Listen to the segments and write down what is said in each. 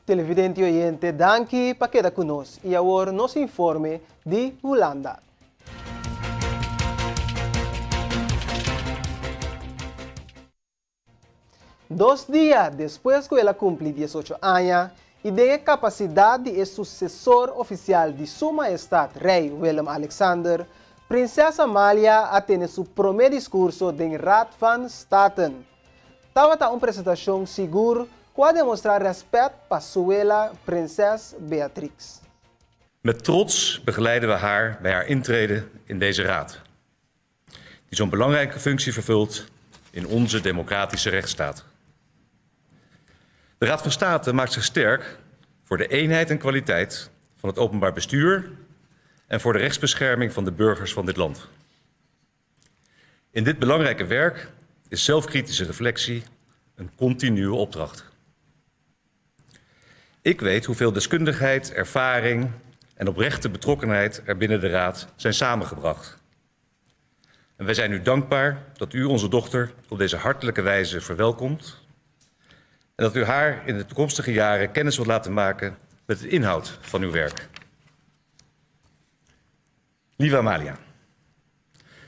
Televidente i oyente, danki pa keda ku nos i awor nos informe di Hulanda. Dos dia despues ku el a kumpli diesocho aña i den e kapasidat di e susesor ofisial di Su Mahestat Rei Willem-Alexander, Prinses Amalia a tene su promé diskurso den Raad van Staten. Tabata un presentashon sigur ku a demostrá rèspèt pa su wela Prinses Beatrix. Met trots begeleiden we haar bij haar intrede in deze raad, die zo'n belangrijke functie vervult in onze democratische rechtsstaat. De Raad van State maakt zich sterk voor de eenheid en kwaliteit van het openbaar bestuur en voor de rechtsbescherming van de burgers van dit land. In dit belangrijke werk is zelfkritische reflectie een continue opdracht. Ik weet hoeveel deskundigheid, ervaring en oprechte betrokkenheid er binnen de Raad zijn samengebracht. En wij zijn u dankbaar dat u onze dochter op deze hartelijke wijze verwelkomt en dat u haar in de toekomstige jaren kennis wilt laten maken met de inhoud van uw werk. Lieve Amalia,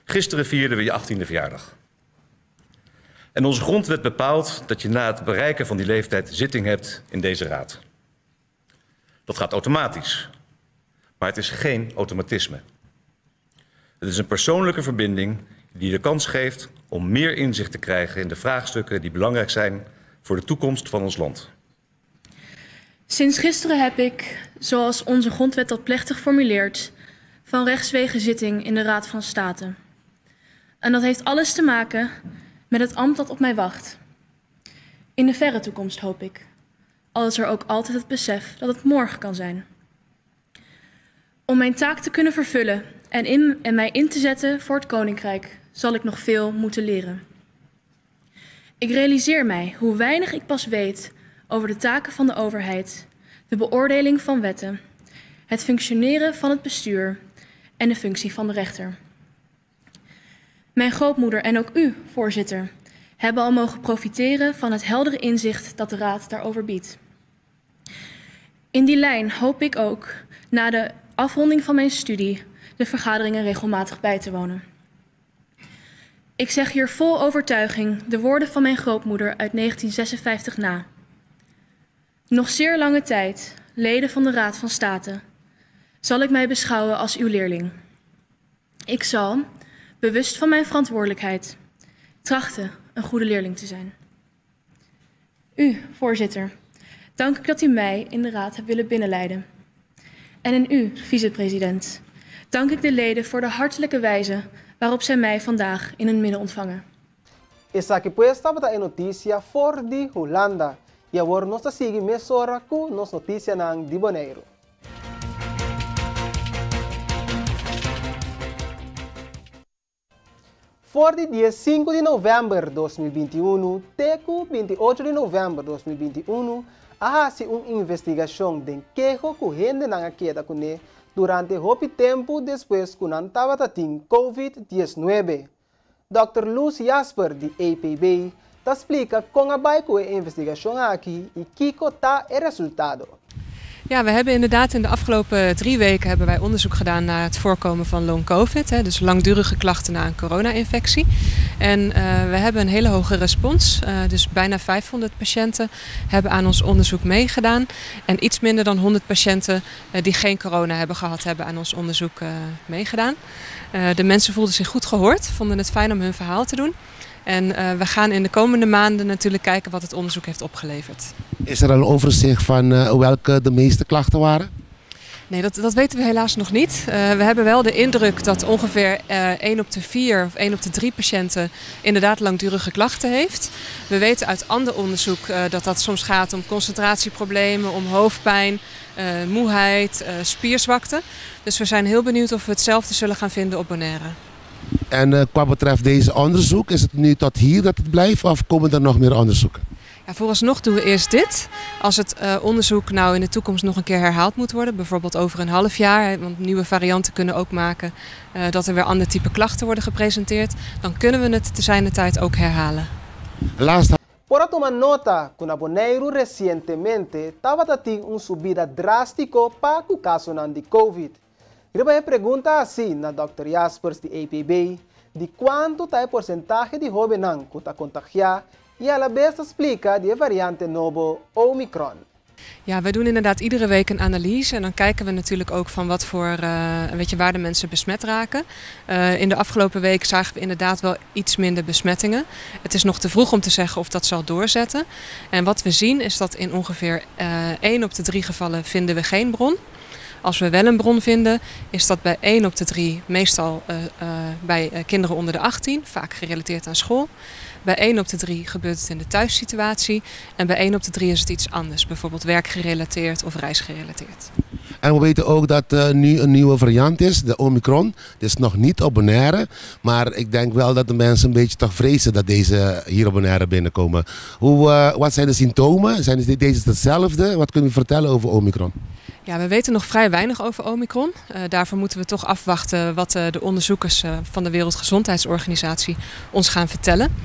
gisteren vierden we je 18e verjaardag. En onze grondwet bepaalt dat je na het bereiken van die leeftijd zitting hebt in deze raad. Dat gaat automatisch, maar het is geen automatisme. Het is een persoonlijke verbinding die je de kans geeft om meer inzicht te krijgen in de vraagstukken die belangrijk zijn voor de toekomst van ons land. Sinds gisteren heb ik, zoals onze grondwet dat plechtig formuleert, van rechtswege zitting in de Raad van State. En dat heeft alles te maken met het ambt dat op mij wacht. In de verre toekomst hoop ik, al is er ook altijd het besef dat het morgen kan zijn. Om mijn taak te kunnen vervullen en, in, en mij in te zetten voor het Koninkrijk, zal ik nog veel moeten leren. Ik realiseer mij hoe weinig ik pas weet over de taken van de overheid, de beoordeling van wetten, het functioneren van het bestuur en de functie van de rechter. Mijn grootmoeder en ook u, voorzitter, hebben al mogen profiteren van het heldere inzicht dat de Raad daarover biedt. In die lijn hoop ik ook, na de afronding van mijn studie, de vergaderingen regelmatig bij te wonen. Ik zeg hier vol overtuiging de woorden van mijn grootmoeder uit 1956 na. Nog zeer lange tijd, leden van de Raad van State, zal ik mij beschouwen als uw leerling. Ik zal, bewust van mijn verantwoordelijkheid, trachten een goede leerling te zijn. U, voorzitter, dank ik dat u mij in de Raad hebt willen binnenleiden. En in u, vicepresident, dank ik de leden voor de hartelijke wijze waarop zij mij vandaag in hun midden ontvangen. Esaki pues tabata e notisia for di Hulanda. I awor nos ta sigui mesora ku nos notisianan di Boneiru. For di dia sinku di novèmber 2021 te ku 28 di novèmber 2021 a hasi un investigashon den keho ku hendenan a keda kuné durante hopi tempu despues ku nan tabata tin Covid 19. Dòkter Luz Jasper di APB ta splika kon a bai ku e investigashon aki i kiko ta e resultado. Ja, we hebben inderdaad in de afgelopen drie weken hebben wij onderzoek gedaan naar het voorkomen van long covid. Hè, dus langdurige klachten na een corona-infectie. En we hebben een hele hoge respons. Dus bijna 500 patiënten hebben aan ons onderzoek meegedaan. En iets minder dan 100 patiënten die geen corona hebben gehad, hebben aan ons onderzoek meegedaan. De mensen voelden zich goed gehoord, vonden het fijn om hun verhaal te doen. En we gaan in de komende maanden natuurlijk kijken wat het onderzoek heeft opgeleverd. Is er al een overzicht van welke de meeste klachten waren? Nee, dat, dat weten we helaas nog niet. We hebben wel de indruk dat ongeveer 1 op de 4 of 1 op de 3 patiënten inderdaad langdurige klachten heeft. We weten uit ander onderzoek dat dat soms gaat om concentratieproblemen, om hoofdpijn, moeheid, spierzwakte. Dus we zijn heel benieuwd of we hetzelfde zullen gaan vinden op Bonaire. En qua betreft deze onderzoek, is het nu tot hier dat het blijft of komen er nog meer onderzoeken? Ja, vooralsnog doen we eerst dit. Als het onderzoek nou in de toekomst nog een keer herhaald moet worden, bijvoorbeeld over een half jaar, want nieuwe varianten kunnen ook maken dat er weer ander type klachten worden gepresenteerd, dan kunnen we het te zijner tijd ook herhalen. Laatste. Por a tuma nota ku na Boneiru resientemente tabatin un subida drástiko pa ku kasonan di COVID. Riba e pregunta asina na Dr. Jaspers di APB di kuantu ta e porsentahe di hóbennan ku ta kontagiá i a la bes splika di e variante nobo Omicron. Ja, wij doen inderdaad iedere week een analyse. En dan kijken we natuurlijk ook van wat voor, weet je, waar de mensen besmet raken. In de afgelopen week zagen we inderdaad wel iets minder besmettingen. Het is nog te vroeg om te zeggen of dat zal doorzetten. En wat we zien is dat in ongeveer 1 op de 3 gevallen vinden we geen bron. Als we wel een bron vinden, is dat bij 1 op de 3 meestal bij kinderen onder de 18, vaak gerelateerd aan school. Bij 1 op de 3 gebeurt het in de thuissituatie en bij 1 op de 3 is het iets anders, bijvoorbeeld werkgerelateerd of reisgerelateerd. En we weten ook dat er nu een nieuwe variant is, de Omicron. Het is nog niet op Bonaire, maar ik denk wel dat de mensen een beetje toch vrezen dat deze hier op Bonaire binnenkomen. Wat zijn de symptomen? Zijn deze hetzelfde? Wat kunnen we vertellen over Omicron? Ja, we weten nog vrij weinig over Omicron. Daarvoor moeten we toch afwachten wat de onderzoekers van de Wereldgezondheidsorganisatie ons gaan vertellen.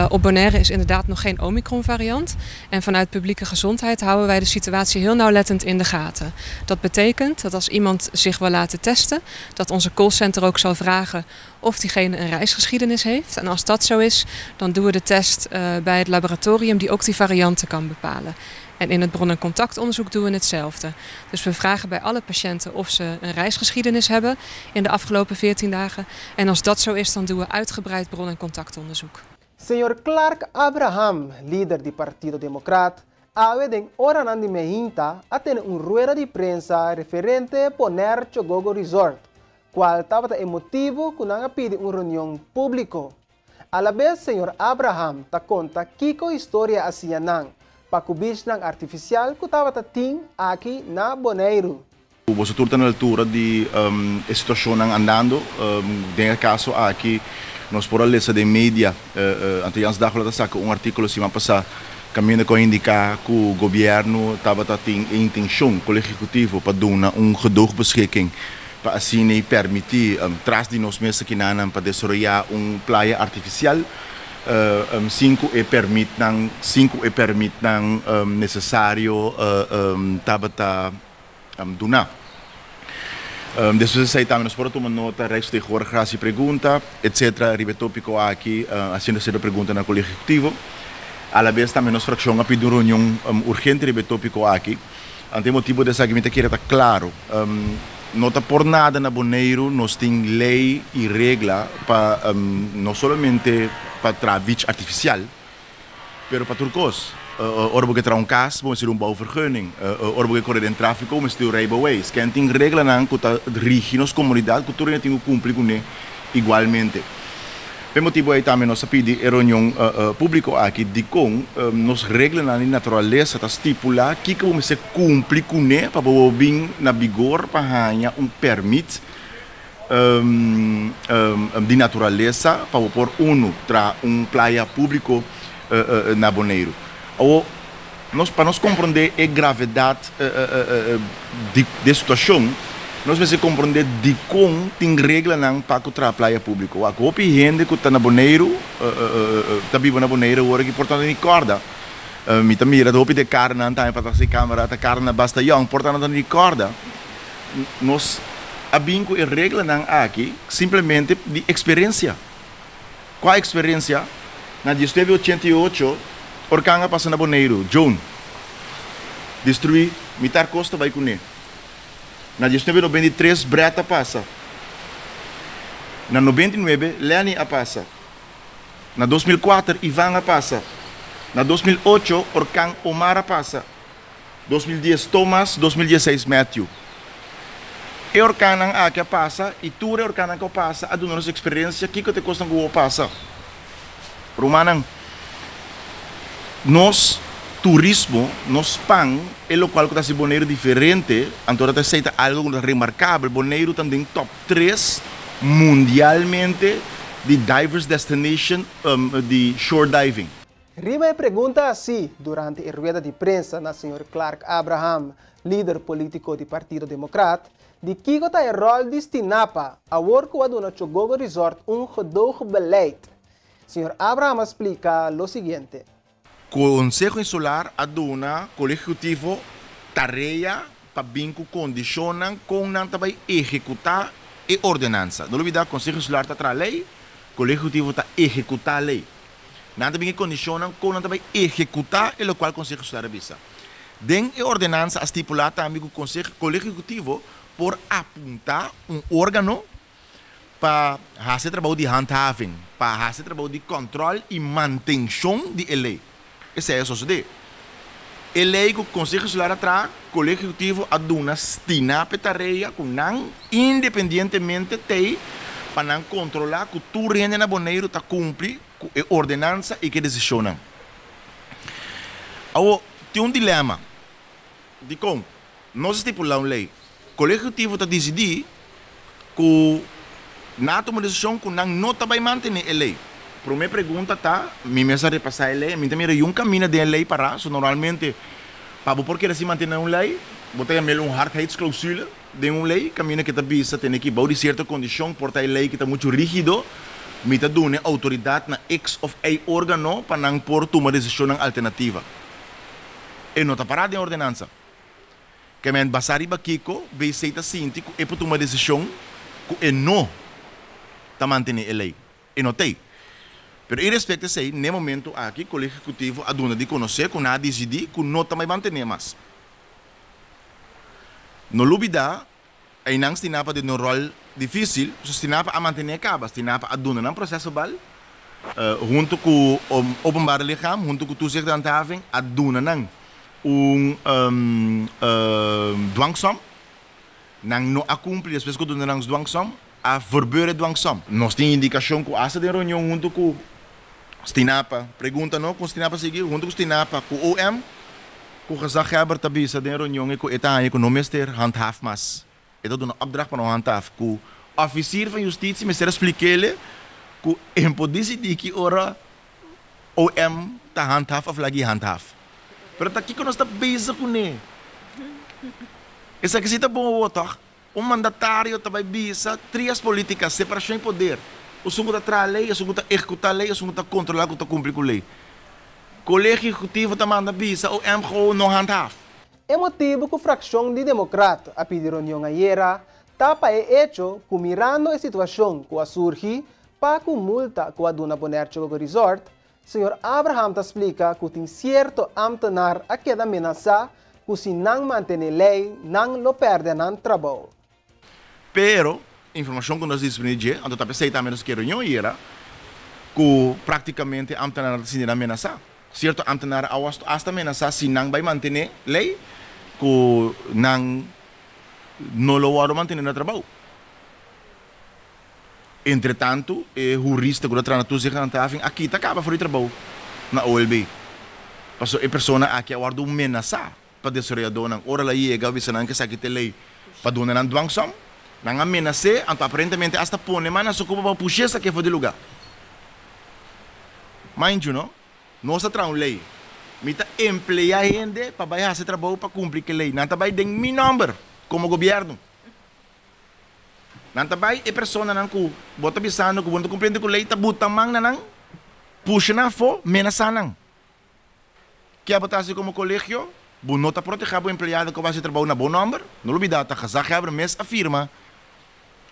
Op Bonaire is inderdaad nog geen Omicron-variant. En vanuit publieke gezondheid houden wij de situatie heel nauwlettend in de gaten. Dat betekent dat als iemand zich wil laten testen, dat onze callcenter ook zal vragen of diegene een reisgeschiedenis heeft. En als dat zo is, dan doen we de test bij het laboratorium die ook die varianten kan bepalen. En in het bron- en contactonderzoek doen we hetzelfde. Dus we vragen bij alle patiënten of ze een reisgeschiedenis hebben in de afgelopen 14 dagen. En als dat zo is, dan doen we uitgebreid bron- en contactonderzoek. Señor Clark Abraham, lider di Partido Democraat, awe den oranan di mainta a tene un rueda di prensa referente Bonaire Chogogo Resort, kual tabata e motibu ku nan a pidi un reunion públiko. A la bes, señor Abraham ta konta kiko historia a siña nan pa ku beachnan artifisial ku tabata tin aki na Boneiru. Boso tur ta na altura di e situashonnan andando. Den e kaso aki nos por a lesa den media, Antilliaans Dagblad a saka un artíkulo siman pasá kaminda ku a indiká ku gobièrnu tabata tin e intenshon, Kolegio Ehekutivo, pa duna un gedoogbeschikking pa asina ei permití tras di nos mes akinanan pa desaroyá un playa artifisial sin ku e pèrmitnan sin ku e pèrmitnan nesesario tabata duná. Despues di esei tambe nos por a tuma nota, Rijksvertegenwoordiger a hasi pregunta, etcetera riba e tópiko aki, hasiendo sierto pregunta na Kolegio Ehekutivo. Alabes tambe nos frakshon a pidi un reunion urgente riba e tópiko aki. Ante e motibu di esaki mi ta kere ta klaro, no ta por nada na Boneiru nos tin lei i regla pa no solamente pa traha beach artifisial, pero pa tur kos. Ora bo ke traha un kas, bo mester di un bouwvergunning. Ora bo ke kore den tráfiko, bo mester di un rijbewijs. Ken tin reglanan ku ta rigi nos komunidat ku tur hende tin ku kumpli kuné igualmente. P'e motibu ei tambe nos a pidi e reunion públiko aki dikon nos reglanan di naturalesa ta stipulá kiko bo mester kumpli kuné pa bo bin na bigor pa haña un pèrmit di naturalesa pa bo por unu traha un playa públiko na Boneiru. Awor, nos pa nos komprondé e gravedat di e situashon, nos mester komprondé dikon tin reglanan pa ku traha playa públiko. Wak, hopi hende ku ta na Boneiru, ta biba na Boneiru awor aki por ta ni kòrda. Mi ta mira hopi di e karnan tambe patras di kamera ta karnan basta yòn, por ta nan ta ni kòrda. Nos a bin ku e reglanan aki simplemente di eksperensia. Kua eksperensia? Na 1988, orkan a pasa na Boneiru, Joan. Destruí mitar kosta bai kuné. Na 1993, Bret a pasa. Na 99, Lenny a pasa. Na 2004, Ivan a pasa. Na 2008, orkan Omar a pasa. 2010 Thomas, 2016 Matthew. E orkannan aki a pasa i tur e orkannan ku a pasa a duna nos eksperensia kiko ta e kosnan ku bo pasa. Rumannan, nos turismo, nos pan, e lokual ku ta hasi Boneiru diferente, anto ta esei ta algu ku ta remarkabel, Boneiru ta den top tres mundialmente di divers destination di shore diving. Riba e pregunta así durante e rueda di prensa na señor Clark Abraham, lider polítiko di Partido Democraat, di kiko ta e ròl di Stinapa awor ku a duna Chogogo Resort un gedoogbeleid. Señor Abraham a splika lo siguiente. Konseho Insular a duna Kolegio Ehekutivo tarea pa bin ku kondishonnan kon nan ta bai ehekutá e ordenansa. No lubidá Konseho Insular ta traha lei, Kolegio Ehekutivo ta ehekutá lei. Nan ta bin e kondishonnan kon nan ta bai ehekutá e lokual Konseho Insular a bisa. Den e ordenansa a stipulá tambe ku Konseho Kolegio Ehekutivo por apuntá un órgano pa hasi e trabou di handhaving, pa hasi e trabou di kòntròl i mantenshon di e lei. Esei a sosodé. E lei ku Konseho Insular a traha, Kolegio Ehekutivo a duna Stinap e tarea ku nan independientemente t'ei pa nan kontrolá ku tur hende na Boneiru ta kumpli ku e ordenansa i ku e desishonnan. Awor, tin un dilema. Dikon? Nos a stipulá un lei. Kolegio Ehekutivo ta disidí ku nan a tuma desishon ku nan no ta bai mantené e lei. Promé pregunta ta, mi mes a repasá e lei, mi ta mira yun kaminda den e lei pará. So normalmente pa bo por kere si mantené un lei, bo ta yam'el un hardheidsclausule den un lei, kaminda ke ta bisa tene ki bou di sierto kondishon por ta e lei ki ta muchu rígido, mi ta duna e outoridat na X òf Y órgano pa nan por tuma desishonnan alternativa. E no ta pará den ordenansa. Ke men basá riba kiko BC ta sinti ku e por tuma desishon ku e no ta mantené e lei. E no t'ei. Pero irespekto esei, n'e momentu aki Kolegio Ehekutivo a duna di konosé ku nan a disidí ku no ta mai mantené mas. No lubidá, einan Stinapa den un ròl difísil, pasobra Stinapa a mantené kaba, Stinapa a duna nan proseso bal huntu ku Openbare Lichaam, huntu ku Toezicht en Handhaving a duna nan un dwangsom, nan no a kumpli, despues ku duna nan dwangsom, a verbeur e dwangsom. Nos tin indikashon ku asta den reunion huntu ku Stinapa, pregunta no kon Stinapa sigui, huntu ku Stinapa, ku OM, ku gezaghebber ta bisa den reunion e ku e ta haña ku no mester handhaaf mas. E ta duna opdracht pa no handhaaf, ku ofisier van justitie mester a splik'ele ku e por disidí ki ora OM ta handhaaf of lag'i handhaaf. Pero ta kiko nos ta bezig kuné? Esaki si ta bon awor tòg? Un mandatario ta bai bisa trias politicas, separashon di poder, esun ku ta traha lei, esun ku ta ehekutá lei, esun ku ta kontrolá ku ta kumpli ku lei. Kolegio Ehekutivo ta manda bisa OM gewoon no handhaaf. E motibu ku frakshon di Demokrat a pidi reunion ayera ta pa e echo ku mirando e situashon ku a surgi Pa ku multa ku a duna Bonaire Chogogo Resort, señor Abraham ta splika ku tin sierto ámtenar a keda menasá ku si nan mantené lei nan lo pèrdè nan trabou. Pero, informashon ku nos disponé dje, anto ta p'esei tambe nos ke reunion ayera, ku práktikamente ámtenarnan ta sinti nan menasá. Sierto ámtenar a wòrdu asta menasá si nan bai mantené lei, ku nan no lo wòrdu mantené na trabou. Entretantu, e hurista ku ta traha na Toezicht en Handhaving a kita kaba for di trabou na OLB. Pasobra e persona aki a wòrdu menasá pa desaroyadónan. Ora el a yega a bisa nan ku esaki ta e lei pa duna nan dwangsom. Nan a menas'é, anto aparentemente asta pone man na su kupa pa push'é sak'é for di lugá. Mind you no, nos a traha un lei. Mi ta empleá hende pa bai hasi trabou pa kumpli ku e lei. Nan ta bai den mi nòmber komo gobièrnu. Nan ta bai e personanan ku bo ta bisando ku bo no ta kumpliendo ku lei ta buta man na nan, pusha nan afó, menasá nan. Ke abo ta hasi komo kolegio? Bo no ta protehá bo empleado ku a hasi trabou na bo nòmber? No lubidá ta gezaghebber mes a firma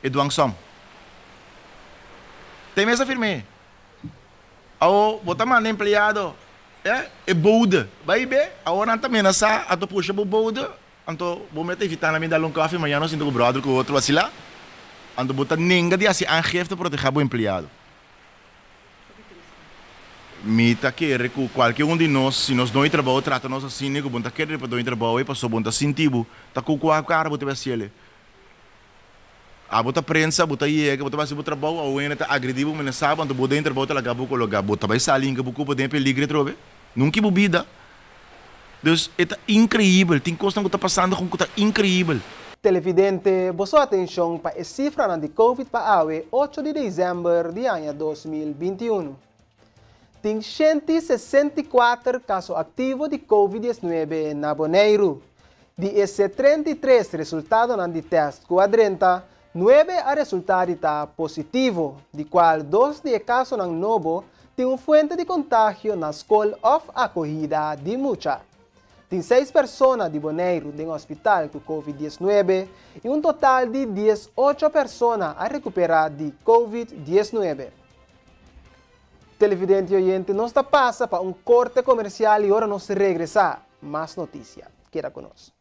e dwangsom. Ta e mes a firm'é. Awor bo ta manda empleado, e bode bai be, awor nan ta menasá, a ta pusha bo bode. Anto bo mester evitá na mi dal un kòfi mañana no sinta ku bròder ku otro asilá. Anto bo ta nenga di hasi aangifte protehá bo empleado. Mi ta kere ku kualke un di nos, si nos doño trabou trata nos asina ku bo no ta kere pa doño trabou ei pasobra bo no ta sinti bo ta ku kua kara bo ta bai hasiel. Abo ta prensa, bo ta yega, bo ta bai hasi bo trabou, awe hende ta agredi bo, menasá bo, anto bo doño trabou ta laga bo kologa. Bo ta bai sali hinka bo kupa den peligro atrobe. Nunki bo bida. Dus e ta increibel, tin cosnan cu ta pasando con cu ta increibel. Televidente, boso atencion pa e cifranan di Covid pa awe ocho di december di aña 2021. Tin 164 caso activo di Covid 19 na Boneiru. Di e 73 resultadonan di test cu a drenta, nuebe a resulta di ta positivo, di cual dos di e casonan nobo. Tin un fuente di kontagio na skol òf akohida di mucha. Tin seis persona di Boneiru den hospital ku COVID-19 i un total di 18 persona a rekuperá di COVID-19. Televidente i oyente, nos ta pasa pa un korte komersial i ora nos regresá, mas notisia. Keda ku nos.